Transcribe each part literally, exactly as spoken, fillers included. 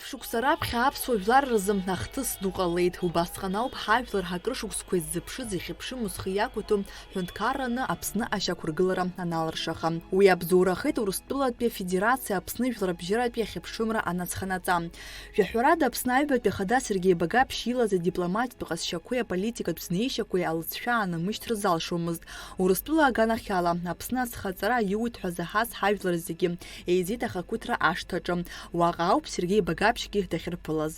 Шықәса раԥхьа аԥсуа жәлар рзы ахҭыс ду ҟалеит. Убасҟан ауп ҳажәлар ҳакрышықәсқәа иззыԥшыз, ихьыԥшыму зхы иақәиҭу ҳәынҭқарраны Аԥсны ашьақәыргылара аналыршаха. Уи абзоурахеит Урыстәылатәи Афедерациа Аԥсны жәларбжьаратәи ахьыԥшымра анацханаҵа. Жәаҳәарада, Аԥсны аҩбатәи ахада Сергеи Багаԥшь илаз адипломатиатә ҟазшьақәеи аполитикатә знеишьақәеи алҵшәа аанамышьҭыр залшомызт. Урыстәыла аганахьала, Аԥсны азхаҵара аиуит ҳәа заҳаз ҳажәлар зегьы еизеит ахақәиҭра ашҭаҿы. Уаҟа ауп Сергеи Багаԥшьгьы дахьырԥылаз.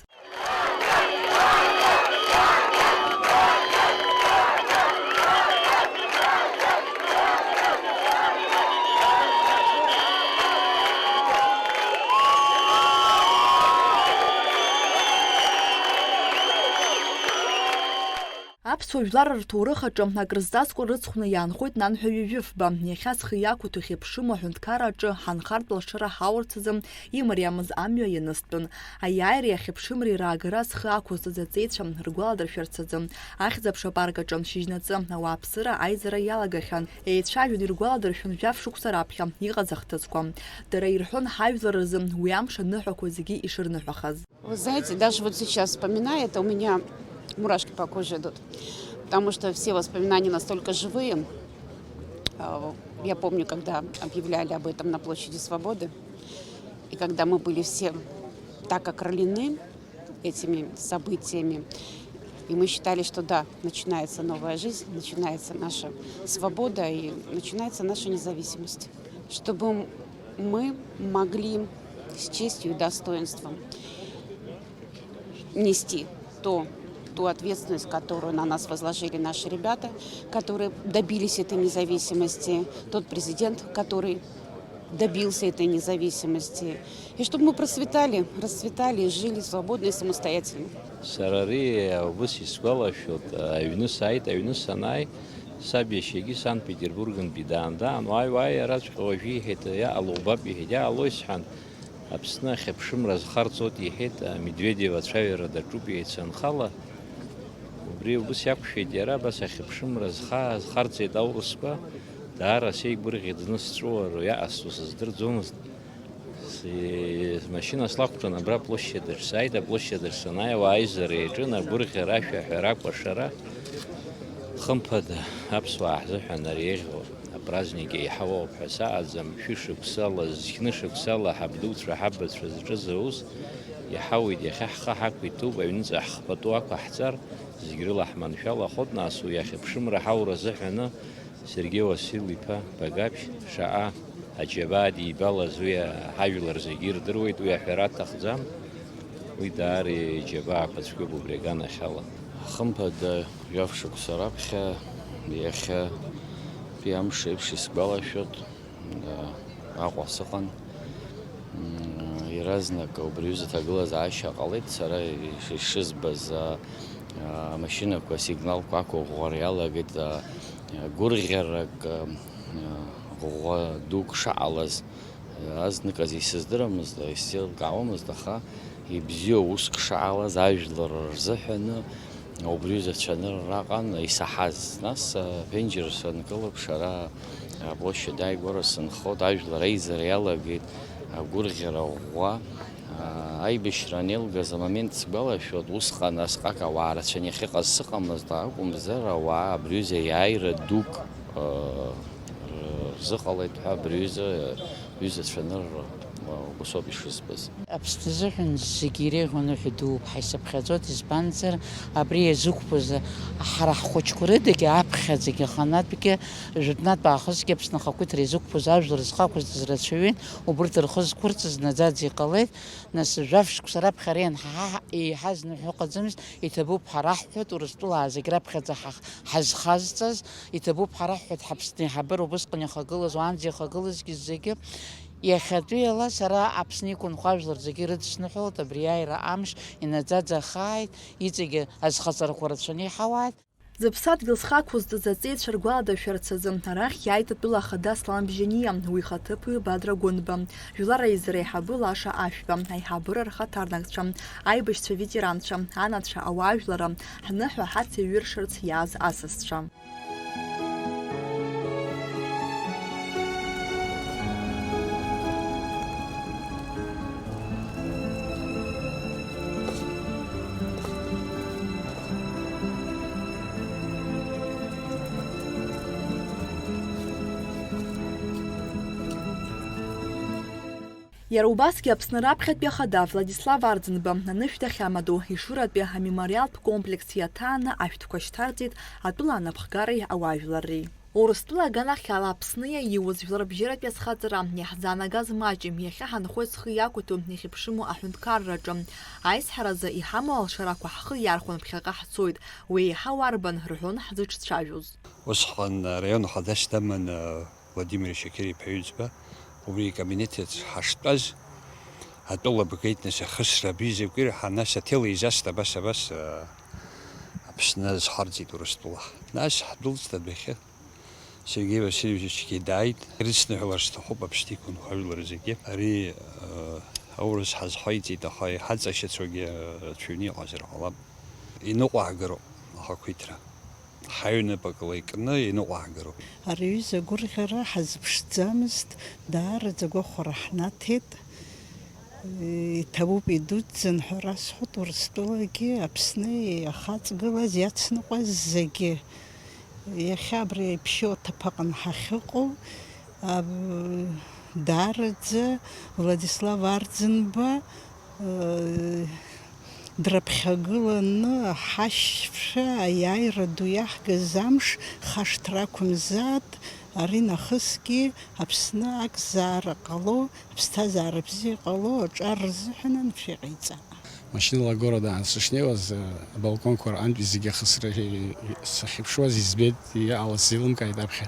Аԥсуа жәлар рҭоурых аҿы акрызҵазкуа рыцхәны иаанхоит нанҳәа ҩажәи фба. Иахьа зхы иақәиҭу ихьыԥшыму аҳәынҭқарра аҿы ҳанхартә лашара ҳаурц азы имариамыз амҩа ианыстәын. Аиааиреи ахьыԥшымреи раагара зхы ақәызҵаз аҵеицәа ргәаладыршәарц азы, Ахьӡ-аԥша апарк аҿы шьыжьнаҵы ауааԥсыра аизара иалагахьан. Еицәажәон, иргәаладыршәон жәаф шықәса раԥхьа иҟаз ахҭысқәа. Дара ирҳәон ҳажәлар рзы уи амш аныҳәақәа зегьы ишырныҳәахаз. Вы знаете, даже вот сейчас вспоминая это, у меня мурашки по коже идут. Потому что все воспоминания настолько живые. А, я помню, когда объявляли об этом на площади Свободы, и когда мы были все так окрылены этими событиями, и мы считали, что да, начинается новая жизнь, начинается наша свобода и начинается наша независимость. Чтобы мы могли с честью и достоинством нести то, ту ответственность, которую на нас возложили наши ребята, которые добились этой независимости, тот президент, который добился этой независимости, и чтобы мы процветали, расцветали и жили свободно и самостоятельно. Сара ари убыс исгәалашәоит, аҩны сааит, аҩны санааи, саб иашьагьы Санкт-Петербургнтәи даан, даан, уааи, уааи, араҵәҟьа уажәы иҳәеит, иаало убап, иҳәеит, иаало исҳәан, Аԥсны ахьыԥшымра азхарҵоит, иҳәеит, Медведев ацәажәара даҿуп, иҳәеит, санхала. Убри убыс иақәшәеит иара, абас ахьыԥшымра зха-, зхарҵеит аурысқәа, даара сеигәырӷьеит, зны сҵәыуароу иаҟасҵо сыздырӡомызт. Си-, машьына слақәтәан абра аплощадь аҿы сааит, аплощадь аҿы санааи, ауаа аизара иаҿын, агәырӷьара, ашәаҳәара, акәашара. Хымԥада, аԥсуаа ҳзыҳәан ари еиӷьу апраздник еиҳау ауп ҳәа саҟаӡам, шәышықәсала, зқьны шықәсала ҳабдуцәа, ҳабацәа зҿыз аус иаҳауеит, иахьа ҳхы ҳақәиҭуп, аҩныҵҟа ҳхы пату ақәаҳҵар, зегь рыла ҳманшәалахоит, нас уи ахьыԥшымра ҳаура азыҳәаны Сергеи Уасил-иԥа Багаԥшь шаҟа аџьабаа дибалаз уи ҳажәлар зегьы ирдыруеит, уи аҳәара аҭахӡам. Уи даара иџьабаақәа цәгьоуп убри аганахьала. Хымԥада, жәаф шықәса раԥхьа, иахьатәи амш еиԥш исгәалашәоит, Аҟәа сыҟан. М, иаразнак убри аҩыза аҭагылазаашьа ҟалеит, сара иш-, ишызбаз, а, амашьынақәа асигналқәа ақәыӷәӷәара иалагеит, а, гәырӷьарак, а, ӷәӷәа дук шаҟалаз, а, азныказ исыздырамызт, исзеилкаауамызт, аха ибзиоу уск шаҟалаз ажәлар рзыҳәаны, Убри аҩыза ацәанырра аҟан исаҳаз. Нас, а, аԥенџьыр санкылыԥш, ара аплощадь ааигәара сынхот, ажәлар аизара иалагеит, агәырӷьара ӷәӷәа. А, аибашьра анеилгаз амомент сгәалашәот, усҟан асҟак ауаа рацәаны иахьыҟаз сыҟамызт, акәымзар ауаа абри аҩыза аиааира дук, а, рзыҟалеит ҳәа абри аҩыза, аҩыза ацәанырра, а, убасоуп ишызбаз. Аԥсны азыҳәан зегьы иреиӷьу аныҳәа дууп, ҳаисыԥхьаӡоит, избанзар, абри иазықәԥоз ҳара ҳхәыҷқәа рыдагьы, аԥхьаӡагьы, аханатәгьы, жәытәнатә аахысгьы Аԥсны ахақәиҭра иазықәԥоз ажәлар зхы ақәызҵаз рацәаҩын, убырҭ рхы зқәырҵаз наӡаӡа иҟалеит, нас, жәаф шықәса раԥхьа ара ианҳаҳа, еиҳа зныҳәо ыҟаӡамызт, иҭабуп ҳәа раҳҳәоит, Урыстәылаа зегь раԥхьаӡа ҳах-, ҳазхазҵаз, иҭабуп ҳәа раҳҳәоит, ҳаԥсны аиҳабыра убысҟан иахагылаз, уаанӡа иахагылазгьы зегьы. Иахьатәиала сара Аԥсны иқәынхо ажәлар зегьы ирыдысныҳәалоит, абри иааира амш инаӡаӡахааит, иҵегьы азхаҵарақәа рацәаны иҳауааит. Зыԥсадгьыл зхы ақәызҵаз аҵеицәа ргәаладыршәарц азы арахь иааит атәыла ахада Аслан Бжьаниа, уи ихаҭыԥуаҩ Бадра Гәынба, жәлар реизара аиҳабы Лаша Ашәба, аиҳабыра рхаҭарнакцәа, аибашьцәа, ветеранцәа, анацәа, ауаажәларра, ҳныҳәа ҳацеиҩыршарц иааз асасцәа. Иара убасгьы Аԥсны раԥхьатәи ахада Владислав Арӡынба анышә дахьамадоу Ешыратәи амемориалтә комплекс иаҭааны ашәҭқәа шьҭарҵеит атәыла анапхгареи ауаажәларреи. Урыстәыла аганахьала Аԥсны иаиуз жәларбжьаратәи азхаҵара иаҳзаанагаз маҷым, иахьа ҳанхоит зхы иақәиҭу иахьыԥшыму аҳәынҭқарраҿы. Аизҳаразы иҳамоу алшарақәа ҳхы иархәаны ԥхьаҟа ҳцоит, уи еиҳа уарбан рҳәон ҳзыҿцәажәоз. Усҟан араион ахадас даман Владимир Шьақьыр-иԥа Ҩӡба, убри икабинет аҿы ҳаштәаз, атәыла бгеит, нас ахысра абри закәи рҳәан, нас аҭел еизаст абас, абас, а, Аԥсны азҳарҵеит Урыстәыла. Нас ҳдәылҵт адәахьы. Сергеи Васильевичгьы дааит, ирыцныҳәалар сҭахуп Аԥсны иқәынхо ажәлар зегьы. Ари, а, аурыс ҳазҳаиҵеит, аха иҳаҵашьацәоугьы, а, рацәаҩны иҟазар ҟалап. Иныҟәаҳгароуп ахақәиҭра. Ҳаҩнапыкла икны иныҟәаҳгароуп. Ари аҩыза агәырӷьара ҳазыԥшӡамызт, даараӡа агәахәара ҳнаҭеит. Иҭабуп, идуӡӡан ҳәа расҳәоит, Урыстәылагьы Аԥсны иахаҵгылаз, иацныҟәаз зегьы. Иахьа абри аиԥшьоу аҭыԥ аҟны ҳахьыҟоу, аб-, даараӡа Владислав Арӡынба, э, драԥхьагыланы ҳашьцәа аиааира ду иаҳгаз амш хашҭра ақәымзаат, ари нахысгьы Аԥсны акзаара ҟало, аԥсҭазаара бзиа ҟало аҿар рзыҳәан анцәа иҟаиҵа. Машьынала агорода аан сышнеиуаз, э, абалконқәа рҟынтәи зегьы ахысра, э, сахьыԥшуаз избеит, иҟалаз сеилымкааит аԥхьа.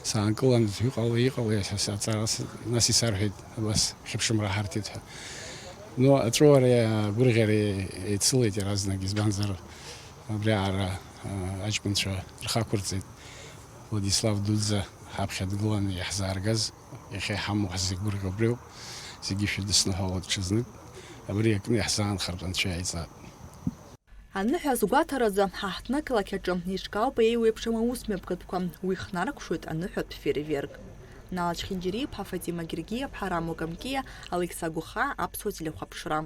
Саанкылан, иҟало, иҟало, ас-, аҵара с-, нас исарҳәеит, абас хьыԥшымра ҳарҭеит ҳәа. Ну, аҵәуареи агәырӷьареи еицылеит иаразнак, избанзар, абри аара, а, аҷкәынцәа рхы ақәырҵеит. Владислав дуӡӡа ҳаԥхьа дгыланы иаҳзааргаз, иахьа иҳамоу ҳзеигәырӷьо убриоуп, зегьы шәыдысныҳәалоит ҽазнык, абри иакны иаҳзаанхартә анцәа иааиҵап. Аныҳәа азгәаҭаразы, ҳаҳҭнықалақь аҿы еиҿкаауп еиуеиԥшым аусмҩаԥгатәқәа, уи хнаркәшоит аныҳәатә фейерверк. Нала Чхинџьариа-иԥҳа, Фатима Гергиа-ԥҳа, Рамо Камкиа, Алықьса Гәыхаа, Аԥсуа телехәаԥшра.